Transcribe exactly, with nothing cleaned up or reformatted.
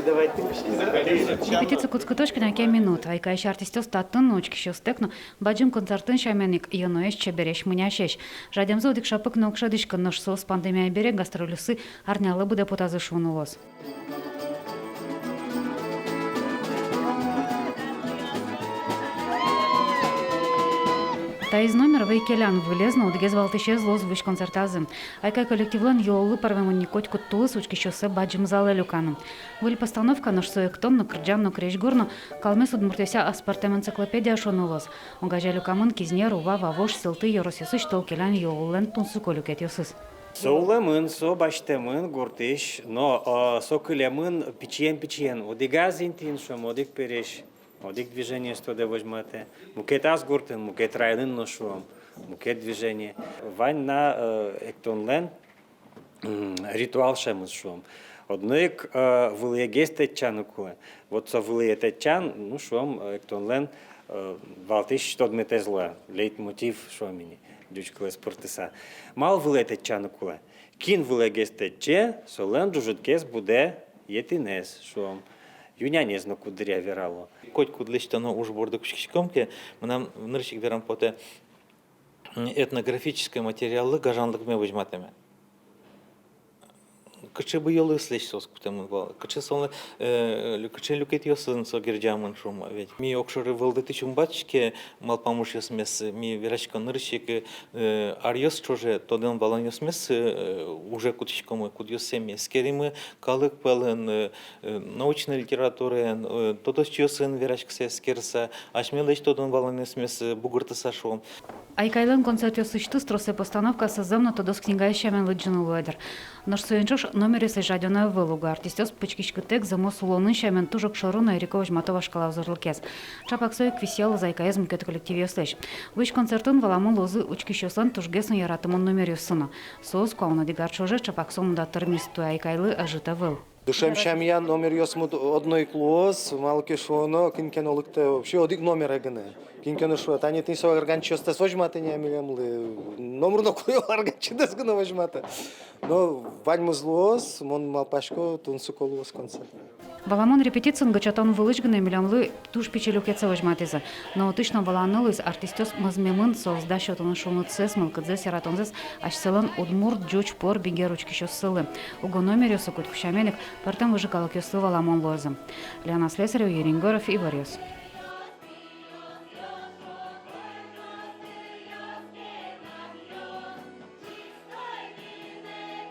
Репетици кутскытозь кӧня ке минут. «Айкайысь» артистъёс татын но, учкисьёстэк но, бадӟым концертын сямен ик, йӧноесь, чебересь, мынясесь. Жадемзы одӥг шапык но уг шӧдӥськы, нош соос пандемия бере гастрольёссы арнялы быдэ потазы шуыны луоз. Таиз номер вӧй келян, вылез но одӥгез валтӥсез луоз вуись концертазы. «Айкай» коллективлэн йылолы пӧрмемын ни котькуд тулыс учкисьёссэ бадӟым залэ люканы. Выль постановка, нош со эктон но, кырӟан но, крезьгур но, калмез удмуртъёсъя аспӧртэм энциклопедия шуыны луоз. Огазея люкамын Кизнер, Ува, Вавож, Сюмси ёросъёсысь тол келян йылоллэн тунсыко люкетъёсыз. Со улэмын, со басьтэмын гуртысь, но, э, со кылемын пичиен-пичиен, одӥгаз интыын, шуом, одӥг пересь, одӥг движениез тодэ, возьматэ, мукетаз гуртын, мукет районын но, шуом, мукет движение. Вань на, э, эктонлэн, м, ритуал сямыз, шуом. Одно ик, э, вылӥегес тэтчаны кулэ. Вот со вылӥе тэтчан, ну, шуом, э, эктонлэн, э, валтӥсь тодметэз луэ, лейтмотив, шуом ини, ӟуч кылэз пыртыса. Малы вылӥе тэтчаны кулэ? Кин вылӥегес тэтче, солэн ӝужытгес будэ етӥнэз, шуом, ю-нянез но куддыръя верало. Котькуд лэсьтоно уж борды кутскиськом ке, мынам нырысь ик верам потэ, м, этнографической материаллы гажанлыкме возьматэме. Кыӵе буёлыслэсь соос кутэмын вал, кыӵе солы, э, лю-, кыӵе люкетъёсын со герӟамын, шуом ведь. Ми огшоры вӧлдытӥсь ум бадӟым ке малпамышъёсмес, ми вераськом нырысь ик, э, аръёс ӵоже тодон-валанъёсмес, э, уже кутӥськомы, кудъёссэ ми эскеримы калык пӧлын, э, э, научной литератураен, э, тодосчиосын вераськыса, эскерыса, асьмелэсь тодон-валанъёсмес, э, бугыртыса, шуом. «Айкайлэн» концертъёсысьтыз тросэз постановкаосыз зэм но тодос книгаысь сямен лыдӟыны луэ дыр. Нош соин ӵош номеръёслэсь жадёно ӧвӧл уго. Артистъёс пычкиськытэк зэмос улонын сямен туж огшоры но эрико возьмато вашкала узырлыкез. Ӵапак со ик висъялоз «Айкайез» мукет коллективъёслэсь. Вуись концертын валамон луозы учкисьёслэн тужгес но яратымон номеръёссы но. Соос куамын одӥг ар ӵоже ӵапак сомында тырмиз. Туэ «Айкайлы» ӧжыт ӧвӧл. «Дышем сямъя» номеръёсмы одно ик луоз, малы ке шуоно, кин ке но лыктэ вообще одӥг номере гинэ. Кин ке но шуэ: «Тани тӥни со арганчиостэс возьматэ ни-а милемлы». Номыр но кулэ, арганчидэс гинэ возьматэ. Но ваньмыз луоз, мон малпасько, тунсыко луоз концерт. Валамон, репетициын гычатон вылысь гинэ милемлы туж пичи люкетсэ возьматӥзы. Но отысь но валаны луиз: артистъёс мӧзмемын, соос дась отын шунытсэс, мылкыдзэс, яратонзэс асьсэлэн удмурт, ӟуч, пор, бигер учкисьёссылы. Уго номеръёссы, кутскон сямен ик, пӧртэм выжы калыкъёслы валамон луозы. Лена Слесарева, Юрий Егоров, «Иворъёс».